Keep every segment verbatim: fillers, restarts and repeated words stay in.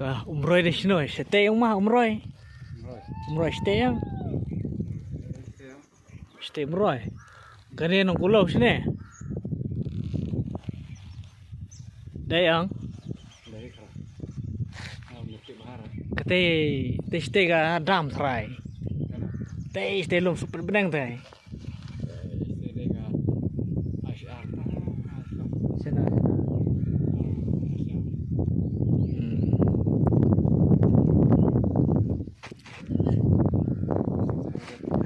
Ah, Umroi de shino, shete ïong ma Umroi. Umroi. Umroi shete ïong. Shete Umroi. Kane nong kulo shine. Dei ïong. Kate, te shete ka dam trai. Te shete lum super beneng te. Sena.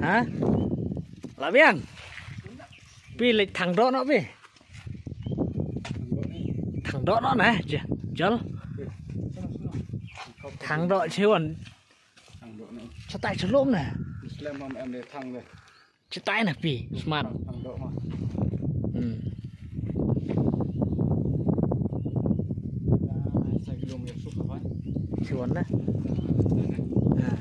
Ha? La biang. Pi leit thang doh noh pi. Thang doh noh na, jol. Thang doh chiwon. Chatai chalum na. Slem mam em de thang de. Chatai na pi, smart. Thang doh ma. Hmm. Sa kilom ya suk apa? Chiwon na. Ah.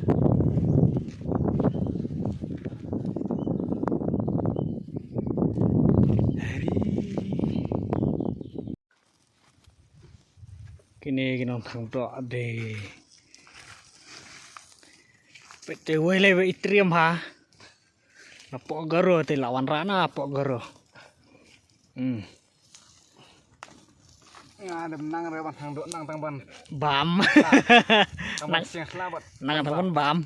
Kine ki nongthang doh de. Peit te wei le wei i triam ha. Na poh garo te la wanrah na poh garo. Hmm. Nga dem nang re ban thang doh nang tang ban. Bam. Tang ban sing sla bat. Nang tang ban bam.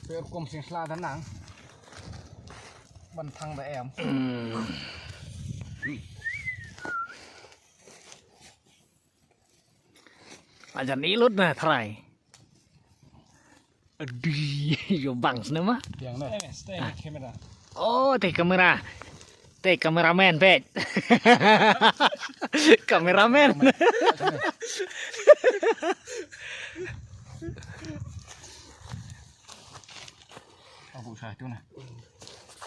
Pe kum sing sla da nang. Ban thang da em. Hmm. Ajan ilut na trai. Adi, yo bang sene ma. Yang na. Eh, stay camera. Oh, te kamera. Te kameramen pet. Kameramen. Aku sah tu na.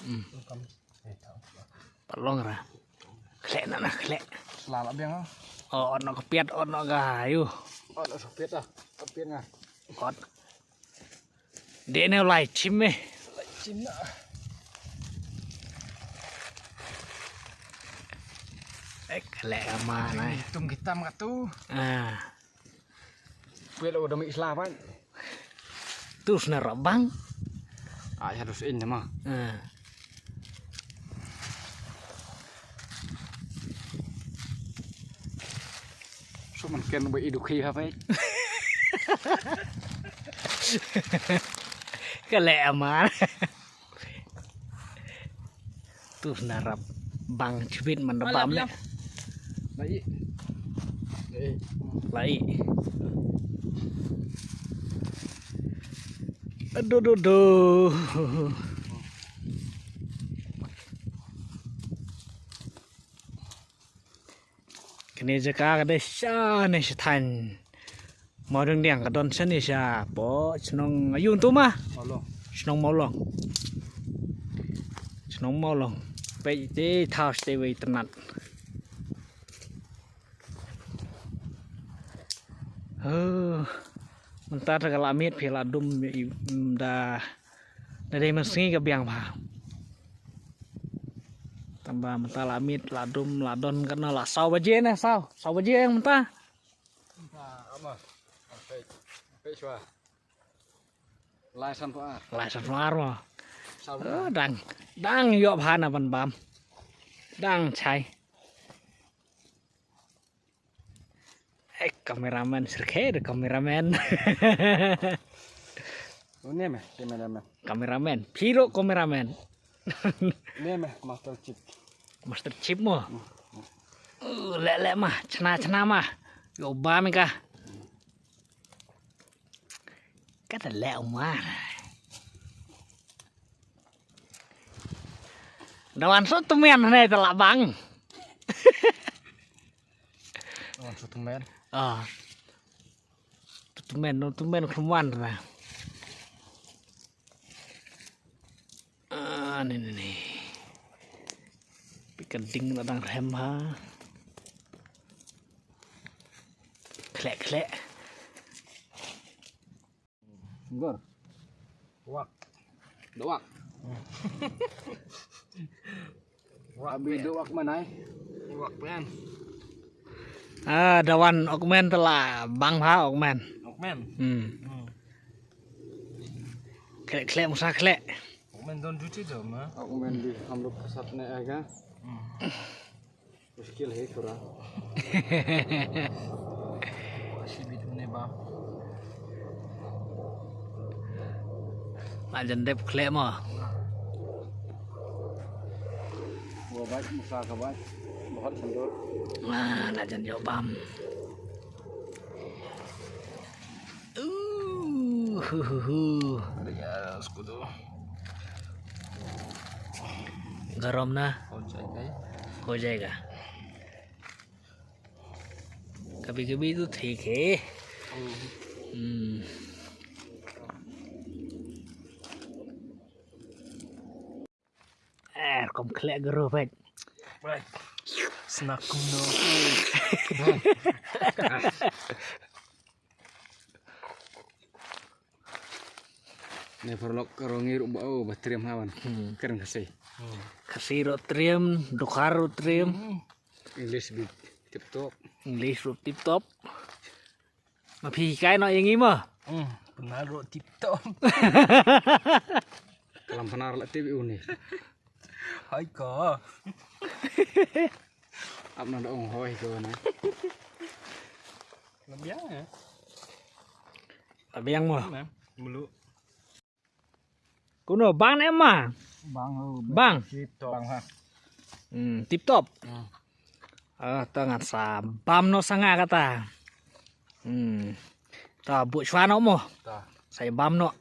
Hmm. Palong ra. Khlek na na khlek. Sla la biang. Oh, ono ka piat, ono ka ayu. Ono ka piat ah. Ka piat nga. Ot. Dei ne lai chim me. Lai chim na. Ek khlek ama na. Tum kitam ka tu. Ah. Pwel o dami isla pan. Tus na rabang. Ah, ya dus in ma. Ah. Suman ken ba idu khi ha pai. Kale amar. Tu narap bang chibit man da bam le. Lai. Lai. Aduh, duh, duh. Kane jaka ka dei shane sha thaiñ. Mawdengdiang ka don shane sha poh shnong aïu tu ma? Mawlong. Shnong Mawlong. Shnong Mawlong. Peit te thaw shatei wei tnat. Huh. Mynta te ka la miet phi la dum da, da dei mynsngi ka biang bha. Tangba mynta la miet, la dum, la don katno, la saw baje ne, saw, saw baje ïa mynta. Lai san phew ar. Lai san phew ar mo. Saw. Oh, dang, dang ïoh bha na ban bam. Dang chai. Eh, cameraman, syrkhei de cameraman. Une me, cameraman. Cameraman, phi ruh cameraman. Une me, Master Chief. Master Chief mo. Hmm, hmm. Uh, leh, leh ma, chna, chna ma. Ïoh bam ka. Ka da leh ma. Da wan sut tymmen ne te la bang. Wan sut tymmen. Ah. Sut tymmen, sut tymmen khum wan ra. Ah, ni, ni, ni. Pi ka ding na dang rhem ha. Khlek, khlek. Gor. Wak. Dawak. Wak. Abi dawak manai. Wak pen. Ah, dawan okmen tala bang ha okmen. Okmen. Hmm. Hmm. Khlek khlek musa khlek. Okmen don duty do ma. Okmen di hum log ke saath ne aega. Hmm. Mushkil hai thora. Shi bit ne ba. Majan dep khlek mo. Wo bai musa ka bai. Bahut sundur. Ah, majan yo bam. Uh, hu, hu, hu. Yes, kudu. Garam na. Ho jayega. Ho jayega. Kabhi kabhi to theek hai. Hmm. Eh, kom khlek guru bhai. Snack kumno. Ne paralok, ka rongi ruh ba, oh, ba triam hawan. Hmm. Kren Khasi. Hmm. Khasi ruh triam, Dkhar ruh triam. Hmm. English bit tip top. English ruh tip top. Ma phi hikai noh ïa ngi mo. Hmm, Pnar ruh tip top. Kalam Pnar la tip uni. Hai ko. Ap na da ong hoi ko na. Labiang ya. Labiang mo. Mulu. Kuno bang ne ma? Bang, oh, bang. Tip top. Bang ha. Hmm, tip top. Hmm. Ah, ta ngan sa bam noh sa nga kata. Hmm. Ta buh shwa noh mo. Ta. Sa bam noh.